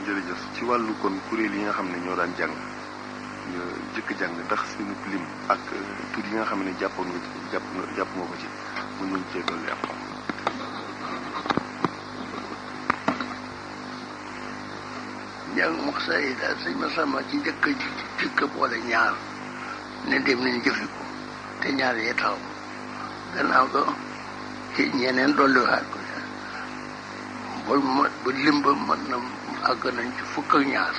jërëjëf ci wàllu kon kuréel yi nga xam ne ñoo daan jàng jëkk jàng ndax seenu lim ak tur yi nga xam ne jàpp nga ko ci mën nañ cee dolli am xam. njàng mu xasaay yi daal sëñ Massamba ci jëkk boole ñaar ne dem nañ jëfi ko te ñaar yee taxaw gannaaw ga ci ñeneen dolliwaat ko ba lim ba mën na àgg nañ ci fukk ak ñaar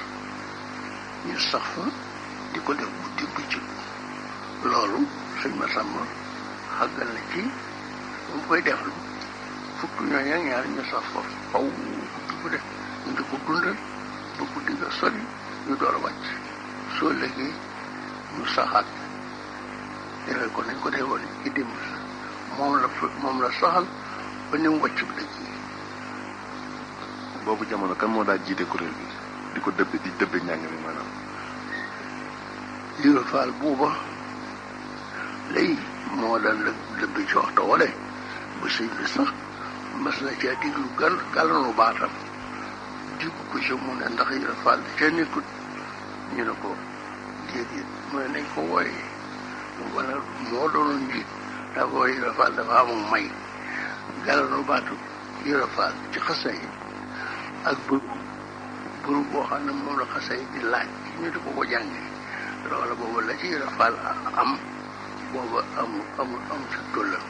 ñu sax fa di ko def guddi bëccëg loolu sëñ Massamba àgg na ci mu koy deflu fukk ñooñu ak ñaar ñu sax fa faw guddi bu def ñu di ko dundal ba guddi nga sori ñu door a wàcc soo léegi ñu saxaat defee ko nañ ko defoon ci démb moom la saxal ba ni mu wàcc bu dëkk yi. boobu jamono kan moo daa jiite kuréel bi di ko dëbbe njàng mi maanaam. Ibra Fall buuba lay moo daan dëbbe ci waxtu wala ba sëñ bi sax mas na caa diglu gàllanu baatam diggu ko ci mu ne ndax Ibra Fall ca nekkut ñu ne ko déedéet mu ne nañ ko wooyee wala moo doonoon njiit daa ko Ibra Fall dafa amul may gàllanu baatu Ibra Fall ci xasa yi ak buru boo xam ne moom la xasa yi di laaj ñu di ko jàngee loola boobu la ci Ibra Fall am booba amul ci tollam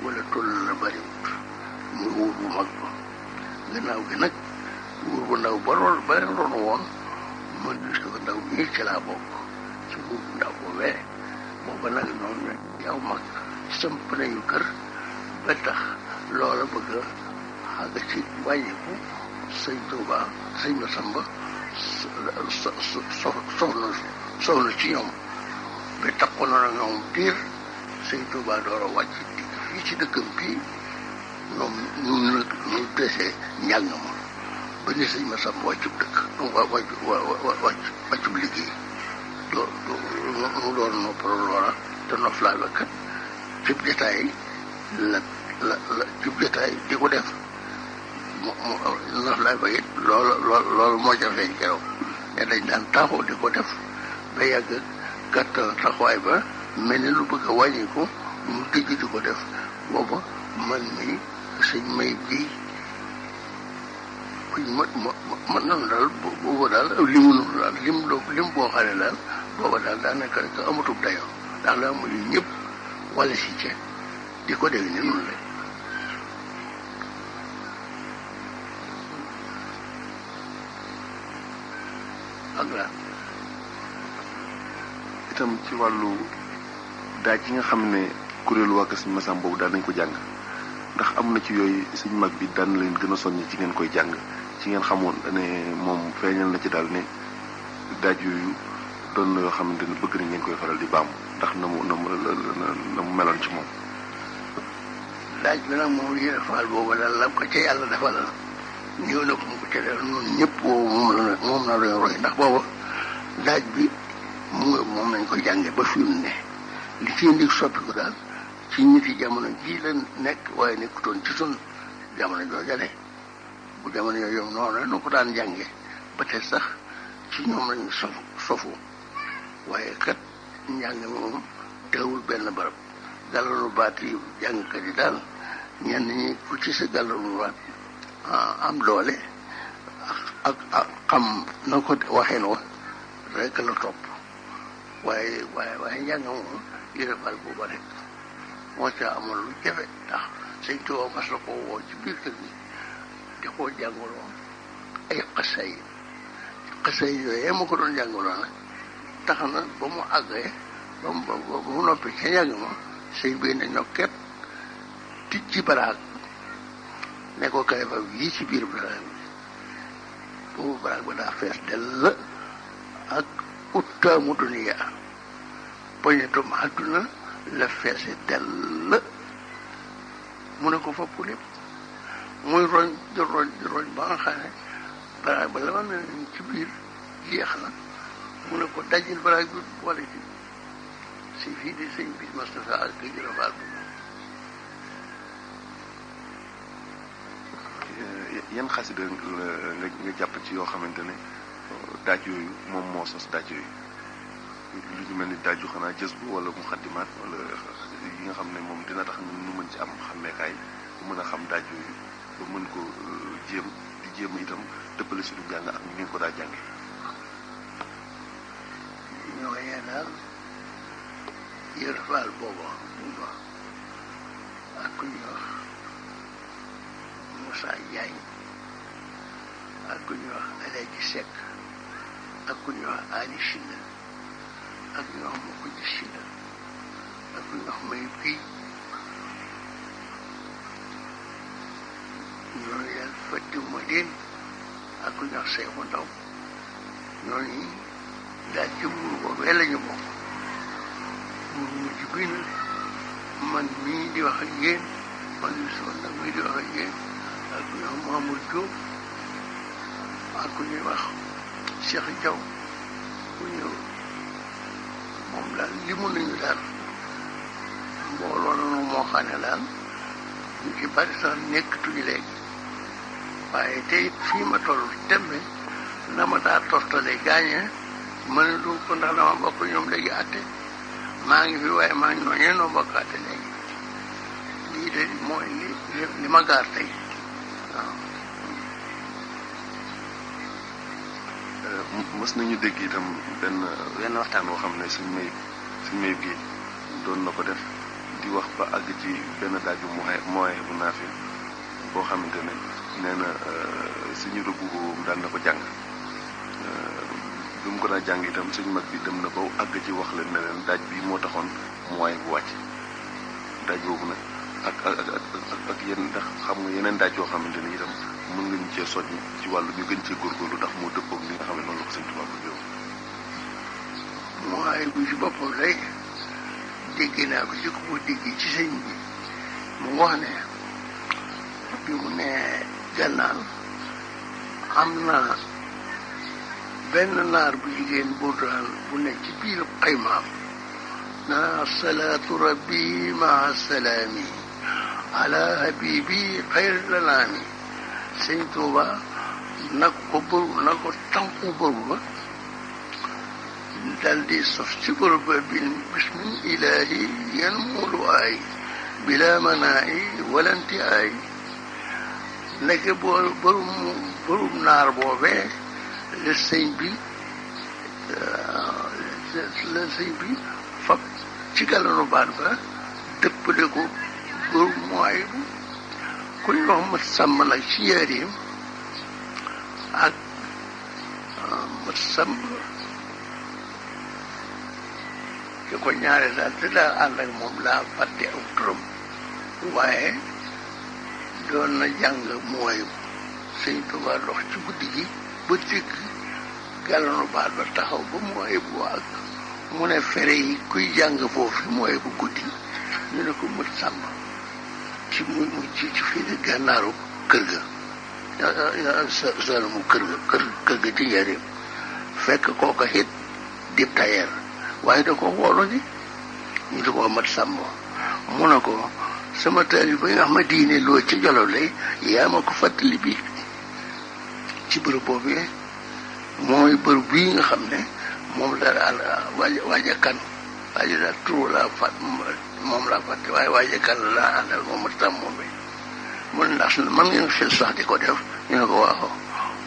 wala toll la bariwut muy wuur bu mag ba gannaaw gi nag wuur bu ndaw ba leen doon woon man gis ko ndaw mii ci laa bokk ci wuur bu ndaw boobee booba nag noonu yow mag samp nañu kër ba tax loola bëgg a xàgg ci wàññiku sëñ Tuuba sëñ Massamba soxna ci ñoom ba takku na ñoom biir sëñ Tuuba door a wàcc digg fii ci dëkkam bii ñoom ñu desee njàng ma ba ni sëñ Massamba wàccub dëkk wàccub liggéey mu doon noppal loola te noflaay ba kat cib détail la cib détail di ko def noflaay ba it loolu moo ca feeñ keroog ne dañ daan taxaw di ko def ba yàgg gàttal taxawaay ba mel ni lu bëgg a wàññiku mu digg di ko def booba man mi sëñ may ji kuñ mën nanu daal booba daal limu nunu daal lim boo xam ne daal booba daal daanaka rek amatub dayoo ndax daa muy ñëpp wala si ce di ko def ni nun la ak la itam ci wàllu daaj yi nga xam ne kuréelu waa Sëñ Massamba boobu daan nañ ko jàng ndax am na ci yooyu suñ mag bi daan leen gën a soññ ci ngeen koy jàng ci ngeen xamoon ne moom feeñal na ci daal ne daaj yooyu doon na yoo xamante ne bëgg nañ ngeen koy faral di baamu ndax na mu meloon ci moom. daaj bi nag moom Ibra Fall boobu daal la ko ca yàlla defal ñëw na ko mu ko ca def noonu ñëpp boobu moom la doon roy ndax booba daaj bi moom nañ ko jànge ba fi mu ne li ci indi soppi ko daal ci ñiti jamono ji la nekk waaye nekkutoon ci sun jamono joojale bu jamono yooyu noonu la nu ko daan jànge ba te sax ci ñoom lañu sofu waaye kat njàng mi moom teewul benn barab gàllalu baat yi jàngkat yi daal ñenn ñi ku ci sa gàllalu baat am doole ak xam na ko waxeen wa rek la topp waaye njàng moom Ibra Fall booba rek moo ca amoon lu jafe ndax sëñ Tuubaa mas la ko woo ci biir kër gi di ko jàngaloo ay xasay yooyee ma ko doon jàngaloo nag tax na ba mu àggee ba mu noppi ca njàng ma sëñ bi ne ñokket tij ci baraag ne ko kay fa yii ci biir baraag bi boobu baraag ba daa fees dell ak uttaamu duniya poñetum àdduna la feese dell mu ne ko fopp lépp muy roñ di roñ ba nga xam ne baraag ba la ma ne ci biir jeex na mu ne ko dajil baraag bi boole ci si fii di sëñ bi Moustapha ak Ibra Fall yan xasida nga jàpp ci yoo xamante ne daaj yooyu moom moo sos daaj yooyu lu ñu mel ni daaju xanaa jës bu wala muxaddimaat wala yi nga xam ne moom dina tax ñu mën ci am xàmmeekaay bu mën a xam daaj yooyu ba mën ko jéem itam dëppale suñu jàng ak ni ngeen ko daa jànge ñooñee daal yërfaal booba ñu wax ak ku ñuy wax Moussa Diagne ak ku ñuy wax Alaji Seck ak ku ñuy wax Ali Silla ak ñu wax moo ko gis Silla ak ku ñuy wax May Guy ñooñu yàlla fàttewuma leen ak ku ñuy wax Seydou Ndaw ñooñu daal ci muur boobee la ñu bokk muur mujj bi nag man mii di wax ak yéen man nag mii di wax ak yéen ak ku ñuy wax Mamour Diop ak ku ñuy wax Cheikh Diaw ku ñëw moom daal li mun nañu daal mbooloo la moo xam ne daal ñu ci bari sax nekkatuñu léegi waaye tey fii ma toll tembe na ma daa toftale gaañee mën a dugg ko ndax dama bokk ñoom léegi àtte maa ngi fi waaye maa ngi ñooñee noo bokk àtte léegi lii de mooy li ma gaar tey waaw. mës nañu dégg itam benn waxtaan boo xam ne suñ may gi doon na ko def di wax ba àgg ci benn daaju mooy bu naafi boo xamante ne nee na suñu rëbbu daan na ko jàng bi mu ko daa jàng itam suñu mag bi dem na ba àgg ci wax leen ne leen daaj bi moo taxoon mooy bu wàcc daaj boobu nag ak yenn ndax xam nga yeneen daaj yoo xamante ne itam mën nga ñu cee soññ ci wàllu ñu gën cee góorgóorlu ndax moo dëppoog li nga xam ne noonu la ko sëñ Tuubaa bëgg yow. mooy bu ci boppam rek dégg naa ko ci ku ko dégg ci sëñ bi mu wax ne bi mu ne gànnaar am na benn naar bu jigéen bu daal bu nekk ci biir xaymaam na salaatu rabbi maa salaami ala habibi xayr lanaami sëñ Tuuba nag ko tànku bëru ba dal di sof ci bëru ba bismil ilaahi yan mulu ay bila manaayi walanti ay nekk bërum naar boobee la sëñ bi fab ci gàllanu baat ba dëppale ko bërum mooy bu ku ñu wax mat sàmm nag ci njëriñam ak mat sàmm ki ko ñaare daal te daa ànd ak moom laa fàtte aw turam waaye doon na jàng mooy sëñ Tuubaa dox ci guddi gi ba dégg gàllanu baat ba taxaw ba mooy bu ak mu ne fere yi kuy jàng foofu mooy bu guddi ñu ne ko mat sàmm ci ci fii di gànnaaru kër ga salamu kër ga ci njëriñ fekk kooka it dib tayeer waaye da ko woolu ji ñu di ko mat sàmm mu ne ko sama taali ba nga xam ne diine loo ci jolo lay yaa ma ko fàttali bi ci bërëb boobu mooy bërëb bii nga xam ne moom daal waaja kan waaja daal turu laa fàtt moom laa fàtte waaye waaja kan laa àndal moom mat sàmm moom bi mu ne ndax man ngeen xel sax di ko def ñu ne ko waaw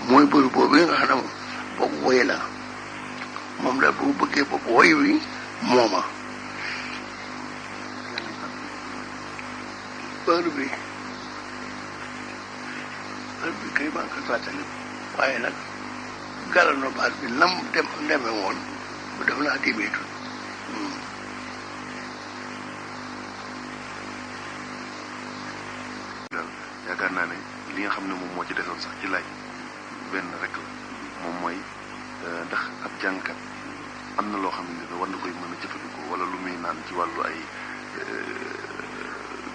mooy bërëb boobu nga xam ne moom boobu woy la moom daal boo bëggee boobu woy wi mooma heure bi kay maa ngi koy fàttali waaye nag gàllano baat bi nam demee woon bu def naa téeméetu daal yaakaar naa ne li nga xam ne moom moo ci desoon sax ci laaj benn rek la moom mooy ndax ab jàngkat am na loo xam ne war na koy mën a jëfandikoo wala lu muy naan ci wàllu ay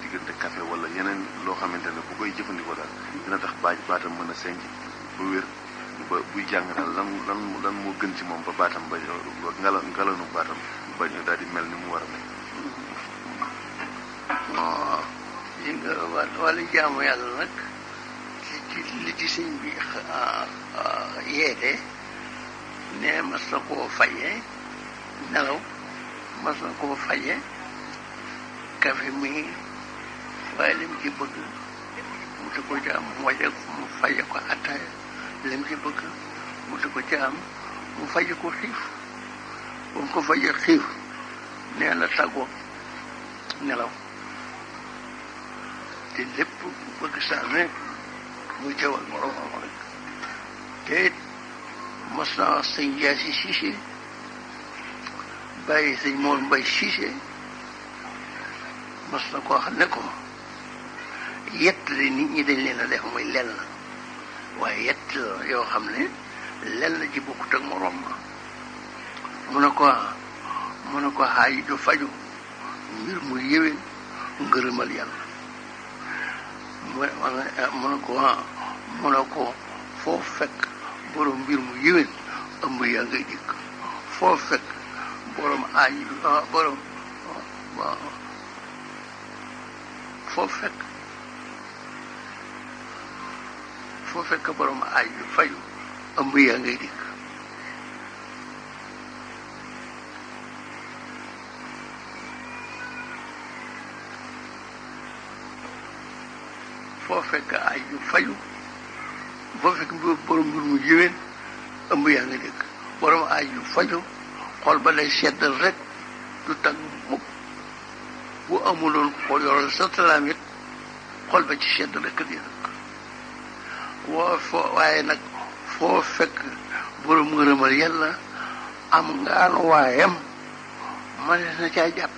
diggante café wala yeneen loo xamante ne bu koy jëfandikoo daal dina tax baatam mën a senj ba wér ba buy jàng daal lan moo gën ci moom ba baatam ba ngalanu baatam ba daal di mel ni mu war a mel. li nga wàllu jaamu yàlla nag li ci sëñ bi yeete ne mas na koo fayee nelaw mas na koo fayee kafe mi waaye lim ci bëgg mu di ko jaam mu faje ko attaaya lim ci bëgg mu di ko jaam mu faje ko xiif bu mu ko faje xiif nee la tàggoo nelaw te lépp bëgg saa ne muy teewal moroomam rek te it mos naa wax sëñ Jaasi Siise bàyyi sëñ Moor Mbay Siise mos na ko wax ne ko yett de nit ñi dañ leen a def muy lenn waaye yett yoo xam ne lenn ci bokkut ak moroom ma mu ne ko xaaj ju faju mbir mu yéwén ngërëmal yàlla mu ne ko foo fekk borom mbir mu yéwén ëmb yaa ngay dikk foo fekk borom aaj borom foo fekk borom aaj yu faju ëmb yaa ngay dikk foo fekk aaj yu faju foo fekk borom mbir mu yéwén ëmb yaa ngay dikk borom aaj yu faju xol ba lay seddal rek du tag mukk bu amuloon ko yoral sa salaam it xol ba ci sedd rek di nag waaye nag foo fekk borom ngërëmal yàlla am ngaan waayam mënees na caa jàpp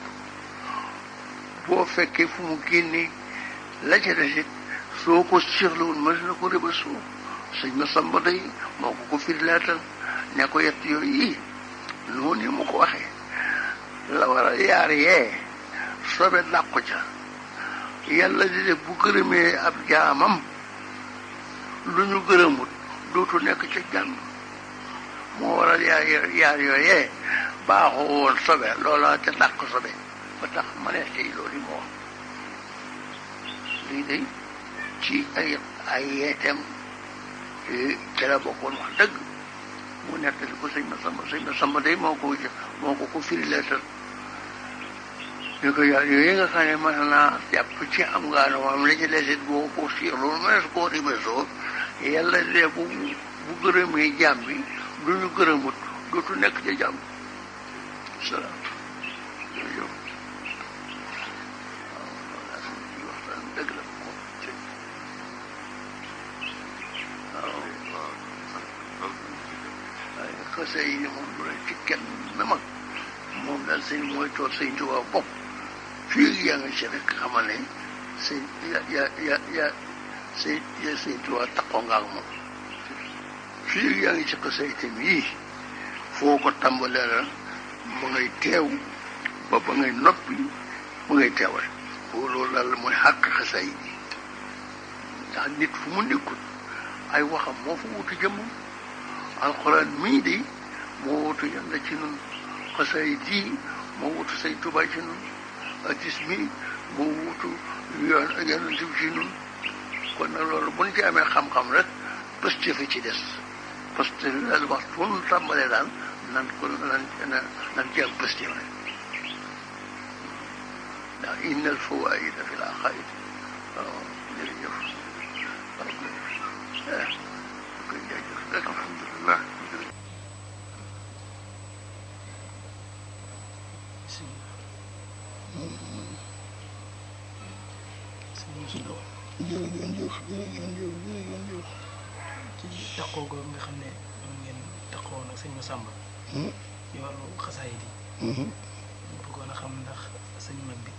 boo fekkee fu mu génne la ca desit soo ko sirlawul mënees na ko rëba soo sëñ ma samba day moo ko firilaatal ne ko yett yooyu yi noonu mu ko waxee la war a yaar yee sobe làqu ca yàlla di def bu gërëmee ab jaamam lu ñu gërëmut dootu nekk ca jàmm moo waral yaar yooyee baaxoo woon sobe loola ca dàq sobe ba tax ma ne tey loolu moo lii day ci ay yeeteem ca la bokkoon wax dëgg mu nettali ko sëñ ma samba day moo ko firi leetal ñu ko yaar yooyu nga xam ne mën naa jàpp ci am ngaano moom la ci desit boo ko siirloolu mënees koo ribasoo yàlla de bu gërëmee jàmm bi du ñu gërëmut dootu nekk ca jàmm salaam jërëjëf waaw waxtaan dëgg la ko waaye xase yi moom du la ci kenn na mag moom daal sëñ mooy toog sëñ Tuubaa bopp fii yaa ngi ci rek xamal ne sëñ sëñ Tuubaa taxoo nga ak moom fii yaa ngi ci xase itam yii foo ko tàmbalee la ba ngay teew ba ngay noppi ba ngay teewal loolu daal mooy xàq xase yi ndax nit fu mu nekkul ay waxam moo fa wutu jëmmam alxuraan mii de moo wutu yàlla ci nun xasay ji moo wutu say Tuubaa ci nun addis mi moo wutu yonent bi ci nun kon nag loolu bu ñu ci amee xam-xam rek pëste fi ci des parce que daal waxtu fu nu tàmbalee daal nan ci am pëste rek ndax innal fawaa'ida fil aqaa'id waaw jërëjëf koy jaajëf rek alhamdulillah jërëjëf ci taxoo googu nga xam ne moom ngeen taxoo nag sëñ Massamba ci wàllu xasaayid yi bëggoon a xam ndax sëñ mag bi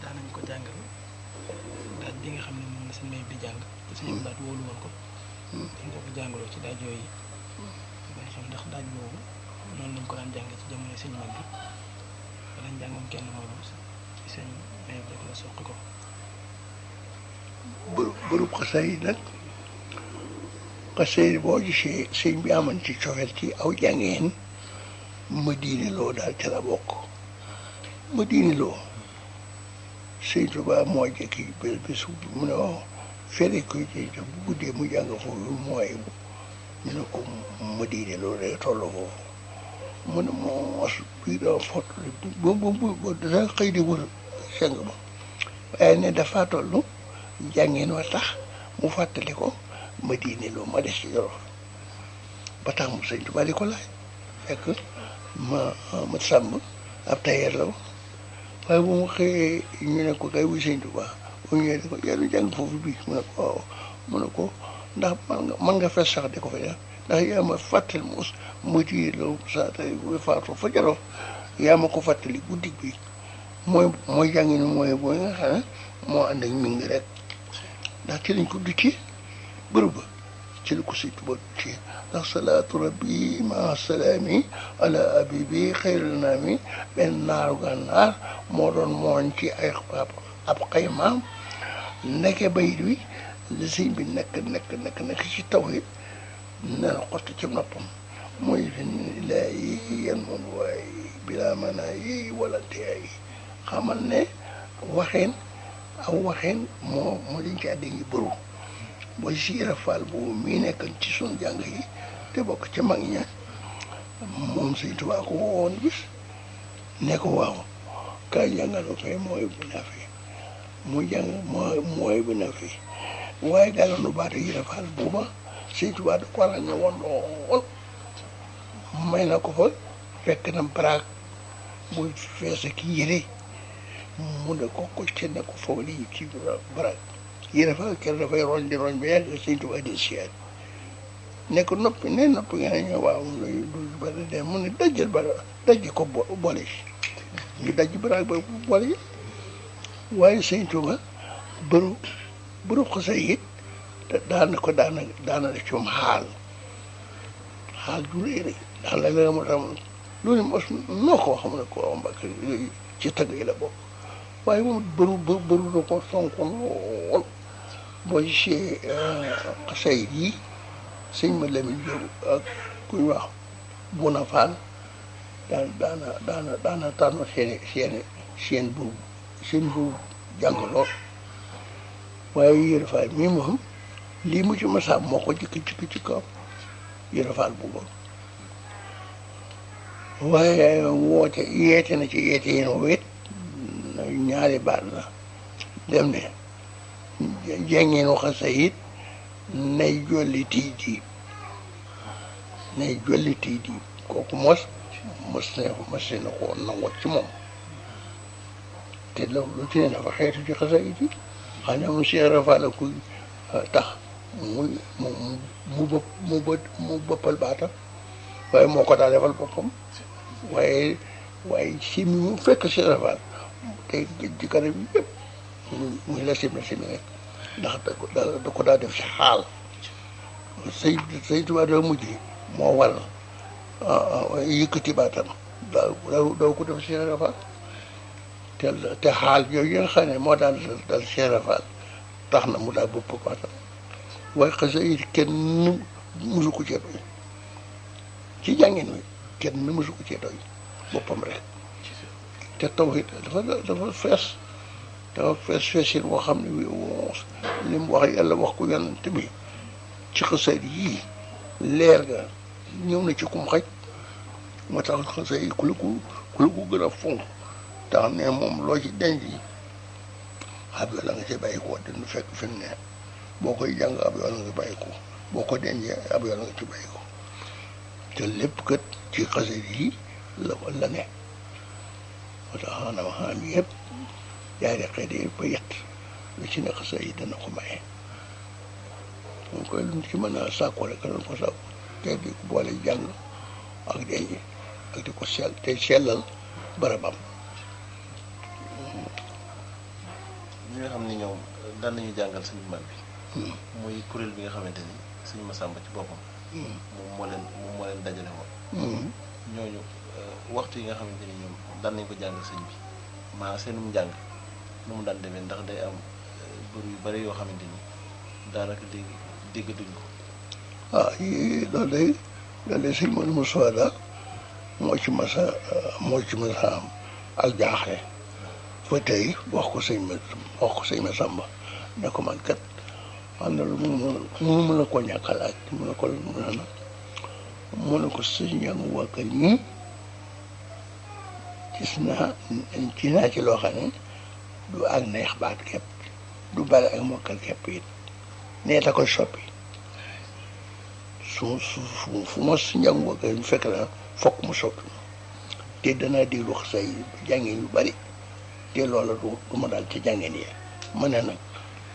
daanañ ko jàngal daaj bi nga xam ne moom la sëñ may bi jàng te sëñ daaj wóolu woon ko dañ ko jàngaloo ci daaj yooyu nga xam ndax daaj boobu noonu lañ ko daan jàng ci jamono sëñ mag bi wala ñu jàngoon kenn moom ci sëñ may bi rek la soqi ko bërëb xasaayid nag xasaayid boo gisee sëñ bi amoon ci cofeel ci aw jàngeen Madina Lo daal ca la bokk Madina Lo sëñ Tuubaa moo jekki bés mu ne waaw fere koy ci bu guddee mu jàng foofu mooy ñu ne ko ma diine loolu day toll foofu mu ne moo bii daa fottali bu dana xëy di wër seng ba waaye ne dafa toll jàngeen wa tax mu fàttali ko ma diine loolu ma des ci Jolof ba tax mu sëñ Tuubaa di ko laaj fekk ma sàmb ab tailleur la waaye bu mu xëyee ñu ne ko kay wuy sëñ Tuubaa bu ñëwee di ko yàlla jàng foofu bii mu ne ko waaw mu ne ko ndax man nga fes sax di ko fa def ndax yaa ma fàttali mos mu ci loolu saa tey bu faatoo fa Jolof yaa ma ko fàttali guddi bi mooy jàngi ni mooy booy nga xam ne moo ànd ak mi ngi rek ndax ci lañ ko duccee bërëb ba ci la ko sëñ Tuubaa duccee ndax salaatu rabbi ma salaami ala abibi xayril naami benn naaru gànnaar moo doon mooñ ci ay ab xaymaam nekke bayit wi li sëñ bi nekk ci taw yi ne la xotti ci noppam mooy fi laa yi yan moom waaye bilaa manaa yi wala teey xamal ne waxeen moo dañ ci àddi ngi bëru booy siira faal boobu mii nekkan ci sun jàng yi te bokk ci mag ña moom sëñ Tuubaa ko woon bis ne ko waaw kaay jàngaloo fay mooy bu na fi mu jàng mooy bu na fi waaye gàllanu baatu yi faal booba sëñ Tuubaa da ko ràññe woon lool may na ko fa fekk na baraag buy feese ki yére mu ne ko ci ne ko foofu lii ci baraag yére fa kër dafay roñ di roñ ba yàgg sëñ Tuubaa di siyaat ne ko noppi nga ne ñëw waaw du bari de mu ne dajj ko boole ñu dajj baraag ba boole waaye sëñ Tuubaa bëru xasa it daana def ci moom xaal ju réy daal la nga moo tax loolu mos noo ko xam ne ko mbakk ci tagg yi la bokk waaye moom bëru na ko sonk lool boo gisee xasay yi sëñ ma Lamin Jóob ak kuñ wax Buna Faal daana tànn seen bu jàng lool waaye Yëra Faal mii moom lii mu ci masaab moo ko jëkk ci kaw Yëra Faal bu bon waaye yeete na ci yeete yi no wet ñaari baat la dem ne jàngeenu xasa it nay jolli tii diib kooku mos na ko nangot ci moom te loolu ci ne dafa xeetu ci xasa it yi xam ne mu Cheikh Rafa la kuy tax mu bëppal baatam waaye moo ko daa defal boppam waaye si mu fekk Cheikh Rafa te ci kanam yi yëpp muy la simi rek ndax da ko daa def si xaal sëñ Tuubaa daa mujj moo waral yëkkati baatam daaw ko def Cheikh Rafa te xaal yooyu nga xam ne moo daan dal Cheikh Rafa tax na mu daal bopp baatam waaye xasa yi kenn mësu ko cee doy ci jàngin wi kenn mësu ko cee doy boppam rek te tawhid dafa feesin boo xam ne li mu wax yàlla wax ko yonent bi ci xasayid yii leer ga ñëw na ci kum xaj moo tax xasayid ku la ko gën a fonk tax ne moom loo ci denc ab yoo la nga ci bàyyi ko dina fekk fi mu ne boo koy jàng ab yoo la nga bàyyi ko boo ko dencee ab yoo la nga ci bàyyi ko te lépp kat ci xasayid yi la ne moo tax xanaa xam yëpp jaari xeet yi ba yett lu ci ne xasa yi dana ko maye moom koy lu ci mën a sàkku rek doon ko sàkku te di ko boole jàng ak denc ak di ko sellal barabam. ñi nga xam ni ñoom daan nañu jàngal sëñ mag bi muy kuréel bi nga xamante ni sëñ Masamba ci boppam moom moo leen dajale woon ñooñu waxtu yi nga xamante ni ñoom daan nañ ko jàngal sëñ bi maa seenum njàng nu mu daan demee ndax day am bëru yu bari yoo xamante ni daanaka dégg duñ ko. loolu day sëñ Modou Moussa daal moo ci masa am ak jaaxle fa tey wax ko sëñ Masamba ne ko man kat am na lu mu mën a ko ñàkk a laaj mu ne ko mu ne ko sëñ Njàng waa kër ñi gis naa ci loo xam ne du ak neex baat képp du bari ak mokkal képp it nee ta koy soppi fu ma sëñ Njàng waa kër ñu fekk la fokk mu soppi te danaa déglu say jàngeen yu bari te loola du ma daal ci jàngeen yi ma ne nag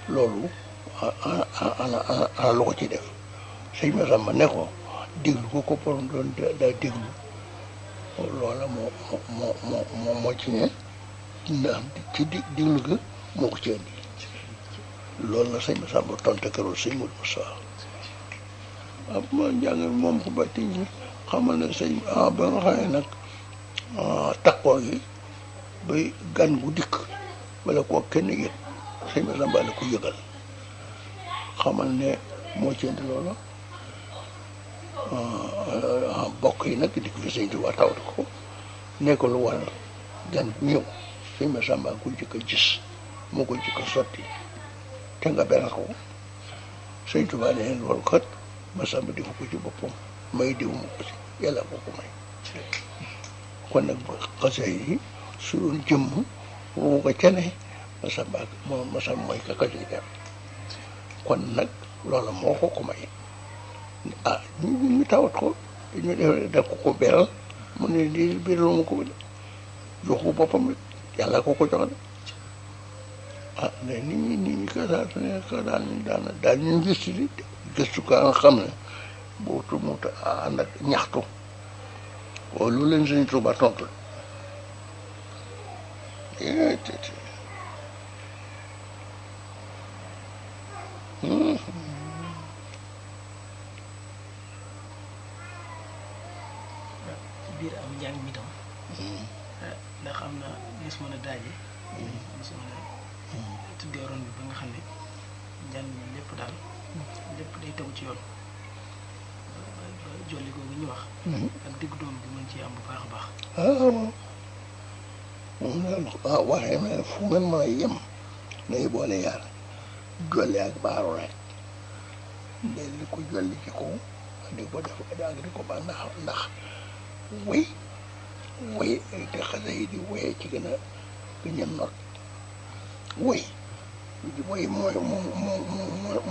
loolu ana lu ko ci def sëñ Masamba ne ko déglu ko borom doon daa déglu loola moo ci ne ndax ci déglu ga moo ko ci indi loolu la sëñ Masamba tonte keroog sëñ Modou Moussa ma njàng moom ko ba ti xamal ne sëñ ba nga xam ne nag takkoo gi bay gan gu dikk wala koo kenn yëg sëñ Masamba la ko yëgal xamal ne moo ci indi loola bokk yi nag dikk fi sëñ Tuubaa tawat ko ne ko lu waral gan gu ñëw sëñ Masamba ko jëkk a gis moo ko jëkk a sotti te nga beral ko sëñ Tuubaa ne loolu kat Masamba defu ko ci boppam may diw mu ko ci yàlla ko ko may kon nag xase yi su doon jëmm woo ko cane Masamba mooy ka ko ciy def kon nag loola moo ko ko may ñu tawat ko ñu def ko beral mu ne lii beral ma ko joxu boppam yàlla ko jox de mais nit ñi ka daal ñu gëstu di gëstu ka nga xam ne bootu mu ànd ak ñaxtu waaw loolu leen sëñ Tuubaa tontu biir am njàng mi tam ndax am na gis mën a daaje gis mën a tuddee ron bi ba nga xam ne njàng mi lépp daal lépp day tegu ci yoon ba jolli googu ñu wax ak digg doom bi mën ci am bu baax a baax moom daal waxee na fu ngeen mën a yem nay boole yaar jolli ak baaru rek ndel li ko jolli ci kaw di ko def ak di ko ba ndax way te xale yi di woyee ci gën a not way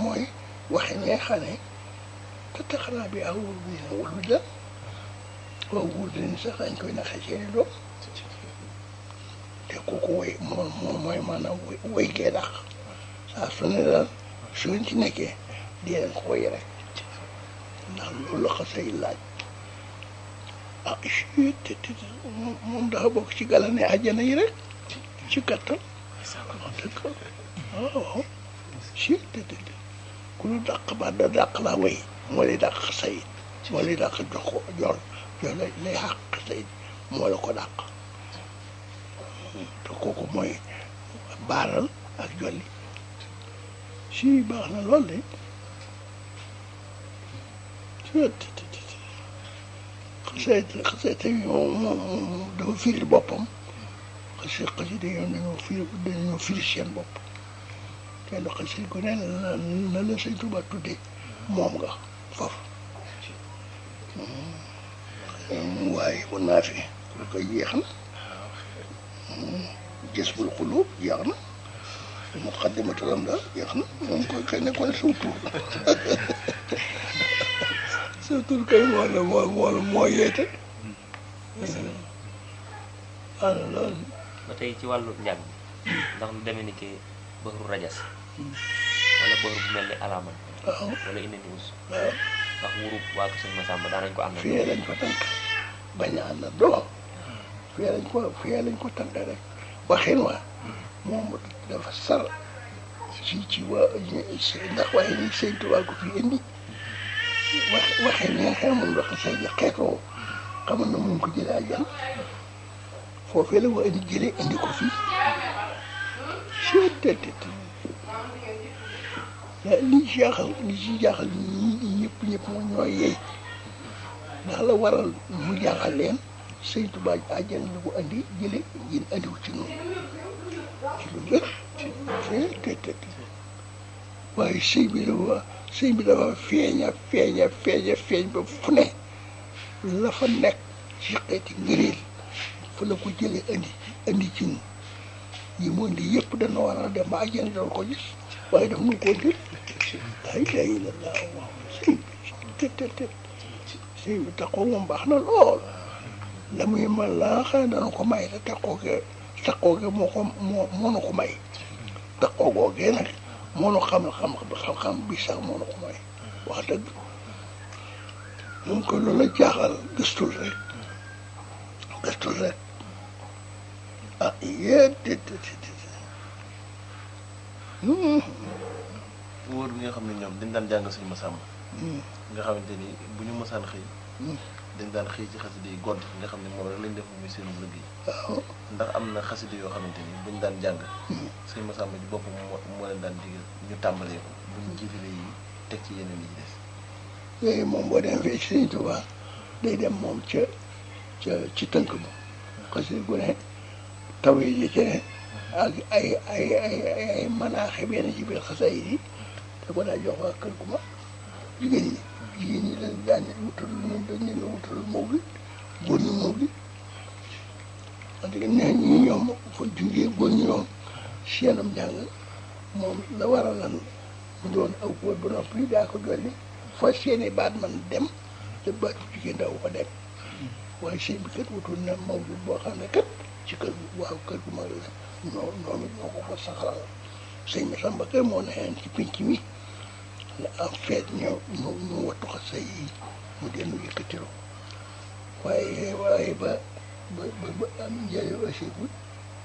mooy waxe ne xane te xanaa bi ak wóor bi ne wul la waaw wóor dañu sax dañ koy naxee seeni doom te kooku way mooy maanaam way gee dax saa su ne daal su ngeen ci nekkee di leen ko way rek ndax loolu la xase yi laaj te moom dafa bokk ci galane àjjana yi rek ci kattan dëgg waaw te ku lu dàq ba da dàq laa way moo lay dàq sayit moo lay dàq jox ko jox lay xàq sayit moo la ko dàq te kooku mooy baaral ak jolli baax na lool de xasee moom dafa firil boppam xasi dañoo firi seen bopp te ndox xasi ko ne na la sëñ Tuubaa tuddee moom nga foofu waaye bu naa fi lu koy jeex na gës bul xulub jeex na muqaddimatul amda jeex na moom koy kay nekkoon suw tur sa tur kay moo yeete ana loolu ba tey ci wàllu njàng ndax lu demee ni ki bëxru rajas wala bëxru bu mel ni alaaman wala indi niwus ndax wuru waa ko sëñ Masamba daan nañ ko am na fii lañ ko tànk bañ a ànd doo fii lañ ko tànk rek waxin waa moom dafa sar ci waa ndax waaye ni sëñ Tuubaa ko fi indi waxee ni nga xam moom dafa say xeetoo xamal na mun ko jëlee àjjana foofee la ko indi jëlee indi ko fii li ci jaaxal ñëpp moo ñooy yey ndax la waral mu jaaxal leen sëñ Tuubaa àjjana la ko indi jëlee yéen andiwu ci noonu ci lu wér waaye sëñ bi dafa feeñ ba fu ne la fa nekk ci xeeti ngëneel fu la ko jëlee andi ci ñun yi mu indi yëpp dana war a dem ba àjjana doon ko gis waaye daf nu ko ndil ay lay la laa waaw sëñ bi taxoo moom baax na lool la muy man la xam ne dana ko may te taxoo ge moo nu ko may taxoo googee nag moo nu xam bi sax moo nu ko may wax dëgg moom ko loolu la jaaxal gëstul rek ah yéen wóor bi nga xam ne ñoom dañ daan jàng Sëñ Masamba nga xamante ni bu ñu mësaan xëy dañ daan xëy ci xasida yi gont nga xam ne moom rek lañ def muy seen liggéey ndax am na xasida yoo xamante ni buñ daan jàng Sëñ Masamba ci boppam moo leen daan digal ñu tàmbalee ko buñ jiitale yi teg ci yeneen yi ci des yooyu moom boo dem fee ci Sëñ Tuubaa day dem moom ci tënk ba xasida gu ne taw yi ci ne ak ay manaaxe benn ci biir xasaay yi da ko daa jox waa kër gu mag jigéen ñi leen daan wutal mawlid góor ñu mawlid wax dëgg ne ñi ñoom fa jugee góor ñi ñoom seenam njàng moom la war a lan mu doon aw góor ba noppi daa ko dolli fa seeni baat man dem te baat bu jigéen daw ko dem waaye sëñ bi kat wutul na mawlid boo xam ne kat ci kër gu mag la ñoom it ñoo ko saxalal sëñ Masamba kay moo nexeen ci pinc mi la am feet ñu wattu xasida yi mu dellu yëkkatiro waaye ba am njëriñ aussi bu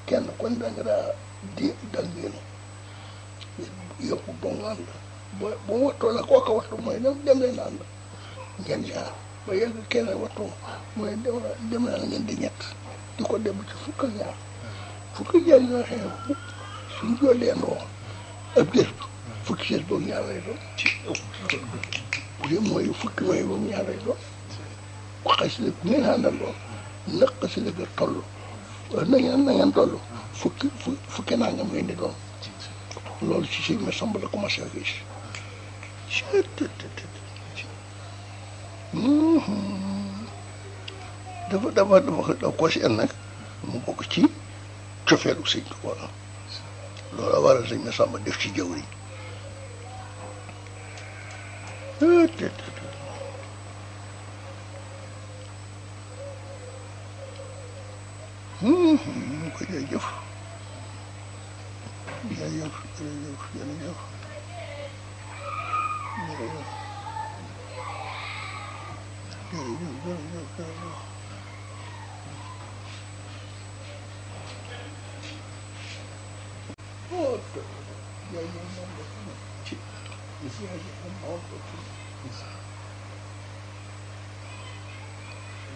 kenn kon da nga daa dangeenu yëpp ba mu ànd ba wattoo la kooka wattu mooy dem leen ànd ngeen jaar ba yegg kenn wattu mooy dem naa ngeen di ñett di ko dem ci fukk ak ñaar ñoo xam ne suñ jolleendoo ab gës fukki gës boobu ñaar lay doon bu dee mooy fukki mooy boobu ñaar lay doon xasida bu ngeen àndandoo nag xasida ga toll na ngeen toll fukki nangam ngeen di doon loolu ci Sëñ Masamba la commencé a gis dafa ko si nag mu bokk ci cofeelu Sëñ Tuubaa loolu la waral Sëñ Masamba def ci jawriñ ko jërëjëf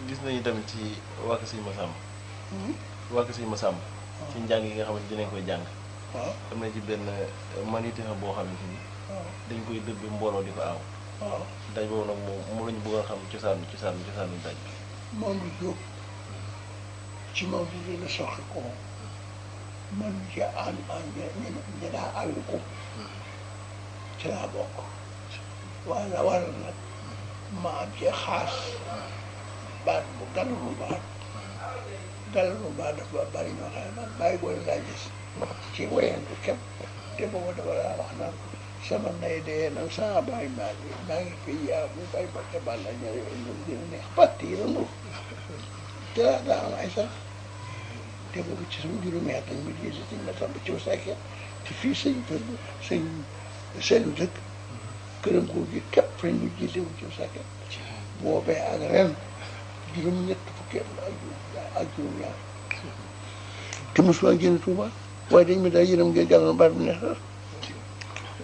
gis nañu tamit ci waa Kër Sëñ Masamba waa Kër Sëñ Masamba ci njàng yi nga xamante dinañ koy jàng am na ci benn manité boo xamante ni dañ koy dëbbe mbooloo di ko aaw daj boobu nag moom la ñu bëggoon xam cosaanu daj bi moom lu jóg ci moom di la soxla ko man ci ñi daa àll ko ci laa bokk waaye la waral nag ma am ci xaas baat bu gàllalu baat dafa bari ñoo xam ne man bàyyi góor laa gis ci wayantu képp te booba dafa laa wax naan sama nay dee nag sama bàyyi maa ngi fi yaa bu bay ba te bàlla ñëw ñun dina neex patti yi randu te laa daa am ay sax te boobu ci sama juróomi at lañ ma jiite Sëñ Masamba ci Sekke te fii sëñ dëkk këram koo gi képp lañ ma jiite wu ci Sekke boobee ak ren juróom-ñett fukki at ak juróom-ñaar te mosuma génn Tuuba waaye dañ ma daa yërëm ngeen jàlloon baat bu neex la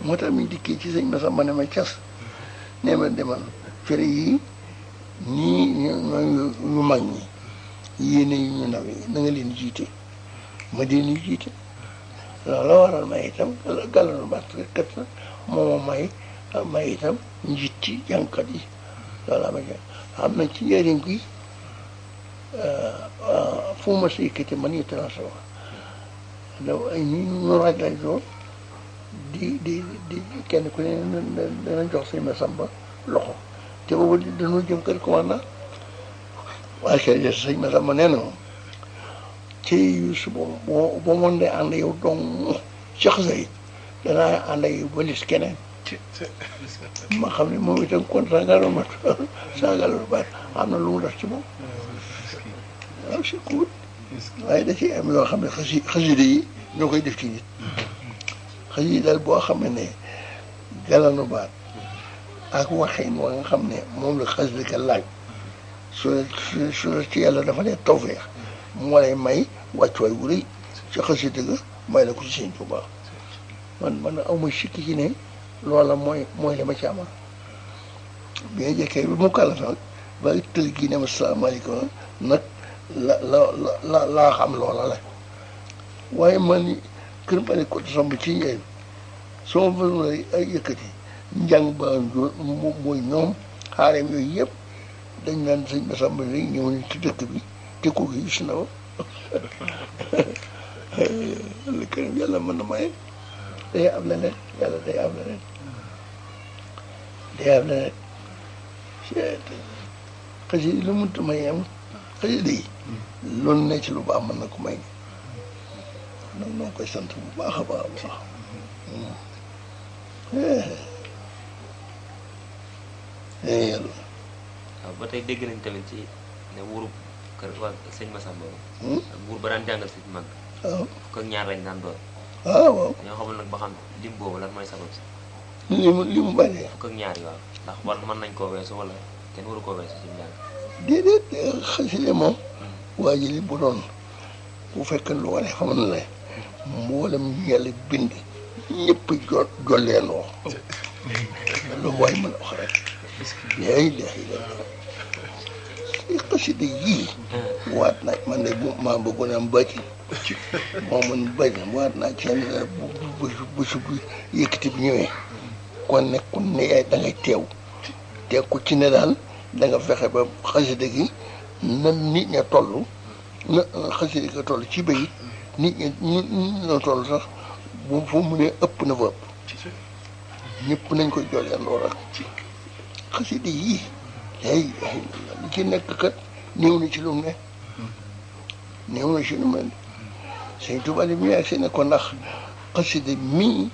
moo tax mi dikkee ci Sëñ Masamba ne ma cas nee ma demal fere yii ñii ñooy ñu mag ñi yéene yu ñu ndaw yi na nga leen jiite ma di leen jiite loolu la waral may itam gàllanu baat kat moo ma may itam njiit ci jàngkat yi loolu la ma am nañ ci njëriñ gi fu ma si yëkkati man yi transfert daw ay nii ñu raj lay doon di kenn ku ne dana jox sëñ Masamba loxo te boobu dañoo jëm kër commandant waaye kay sëñ Masamba nee na moom ci Yuusu boo mën de ànd yow dong ci xasa yi danaa ànd ak yow ba lis keneen ma xam ne moom itam kon sangalo ma sangalo baat am na lu mu def ci moom waaw si kuut waaye da ciy am yoo xam ne xasida yi ñoo koy def ci nit xasida yi daal boo xam ne galanu baat ak waxin wa nga xam ne moom la xasida ka laaj su ci yàlla dafa ne tawfeex moo lay may wàccuwaay wu rëy ci xasida ga may la ko ci Sëñ Tuubaa man awma sikki ci ne loola mooy li ma ci amal bi nga jëkkee bi mu kàlla nag ba tël gi ne ma salaamaaleykum nag laa xam loola la waaye man kër ma ne ko samb ci njëriñ soo ma mënoon ay yëkkati njàng ba mooy ñoom xaareem yooyu yëpp dañ naan sëñ Masamba li ñëw ni ci dëkk bi te ko gis na li këram yàlla mën na maye day am leneen yàlla day am leneen xasida lu mënta may am xasida yi loolu ne ci lu baax mën na ko may donc noo koy sant bu baax a baax a baax yàlla waaw ba tey dégg nañ tamit ci ne wurub kër waa sëñ Masamba ak buur ba daan jàngal sëñ mag waaw fukk ak ñaar lañ daan doon waaw ñoo xamul nag ba xam lim boobu lan mooy sabab si li mu bari fukk ak ñaar yi waaw ndax war mën nañ koo weesu wala kenn waru koo weesu ci njàng déedéet xasida moom waa ji li bu doon bu fekkee lu war a xamal ne mboolem yàlla bind ñëpp jolleendoo lu waay mën a wax rek léegi xasida yii waat naa man de bu maa bëggoon am bàcci moo mën bàcci waat naa seen bu yëkkati bi ñëwee kon ne ku ne yaay da ngay teew te ku ci ne daal da nga fexe ba xasida gi na nit ña toll na xasida gi toll ci bayit nit ña toll sax bu fu mu ne ëpp na fa ëpp ñëpp nañ koy jolleendoo rek xasida yii li ci nekk kat néew na ci lu mu ne néew na ci lu mu ne Sëñ Tuubaa li mu yàgg si ne ko ndax xasida mii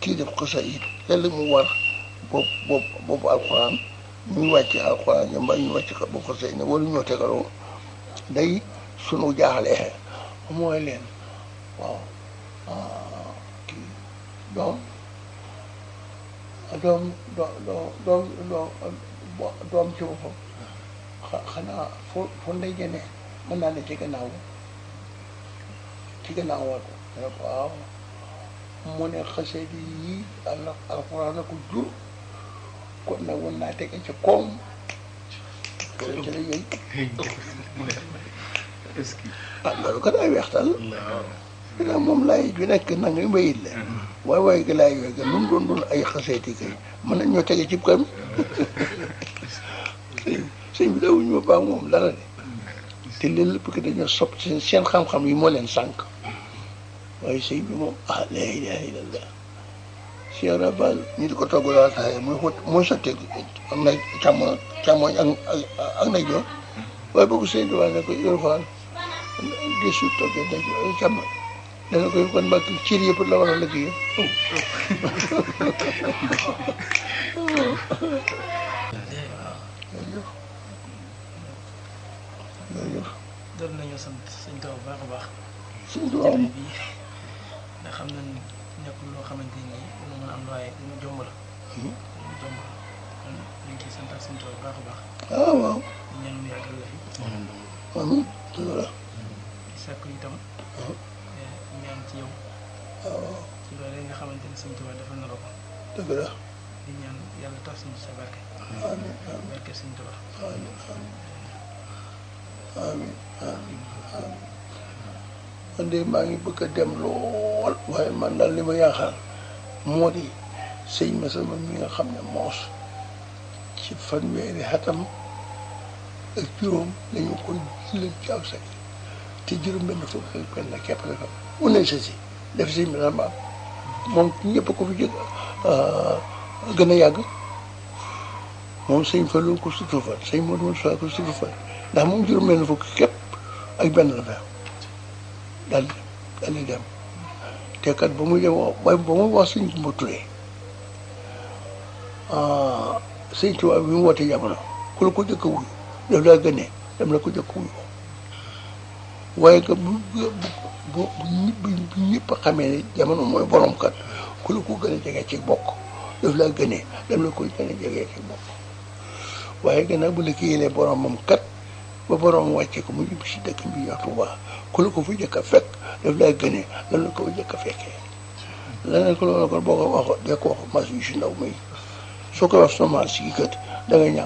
kii def xasaayid yàlla mu war boobu alxuraan muy wàcc alxuraan ñoom mbaa ñu wàcc boobu xasaayid ne wala ñoo tegaloo day sunu jaaxlee mooy leen waaw kii doom ci boppam xanaa fu ndey jëne mën naa ne ci gannaaw wa ko ne ko waaw mu ne xasida yi alxuraan a ko jur kon nag war naa tege ci koom ci la yëy loolu kat ay weextal dina moom laay ju nekk nag nga bayit la waaye gi laay yooyu nun doon ay xaseeti kay mën nañ ñoo tege cib kam sëñ bi dawuñu ma baax moom dara de te leen lépp que dañoo sopp seen xam-xam yi moo leen sànq waaye sëñ bi moom la ilaha illallah Cheikh Rabal ñu di ko togg laa taxee muy sottee am na càmmoñ ak na joor waaye boobu sëñ bi ne ko yor faal desu toggee na joor càmmoñ dana koy kon mbàkk ciir yëpp la war a liggéey doon nañoo sant sëñ Tuubaa bu baax a baax. sëñ Tuubaa bi ndax xam nañ nekkul loo xamante ni lu mën a am waaye lu mu jomb la. lu mu jomb la kon ñu ngi ciy sant ak sëñ Tuubaa bu baax a baax. waaw. di ñaan mu yàggal la fi. amiin dëgg la. di sàkku itam. ñaan ci yow. waaw. ci loolu nga xamante ni sëñ Tuubaa defal na la ko. dëgg la. di ñaan yàlla tax suñu sa barke. amiin amiin barke sëñ Tuubaa. amiin amiin amiin amiin man de maa ngi bëgg a dem lool waaye man daal li ma yaakaar moo di sëñ Masamba mi nga xam ne moos ci fanweeri xatam ak juróom lañu ko jëlee ci aw sëñ te juróom benn fukk ak benn képp la ko mu ne si def sëñ Masamba moom ñëpp ko fi jëkk gën a yàgg moom sëñ Fallou ko sutufal sëñ Modou Moussa ko sutufal ndax moom juróom-benn fukki képp ak benn la fa daal di dem te kat ba muy dem ba mu wax sëñ Kumba Touré sëñ Tuubaa bi mu woote jamono ku la ko jëkk a wuyu daf laa gënee dem la ko jëkk wuyu waaye que bu ñëpp xamee ne jamono mooy borom kat ku la ko gën a jege ci bokk daf laa gënee dem la ko gën a jege ci bokk waaye gannaaw bu la ki yélee boromam kat ba borom wàcce ko mu ñibbi si dëkk bi ñuy wax Tuubaa ku la ko fa jëkk a fekk daf laa gënee lan la ko jëkk a fekkee leneen ko loolu kon boo ko wax dee ko wax mas yu si ndaw muy soo ko wax semence yi kat da nga ñaaw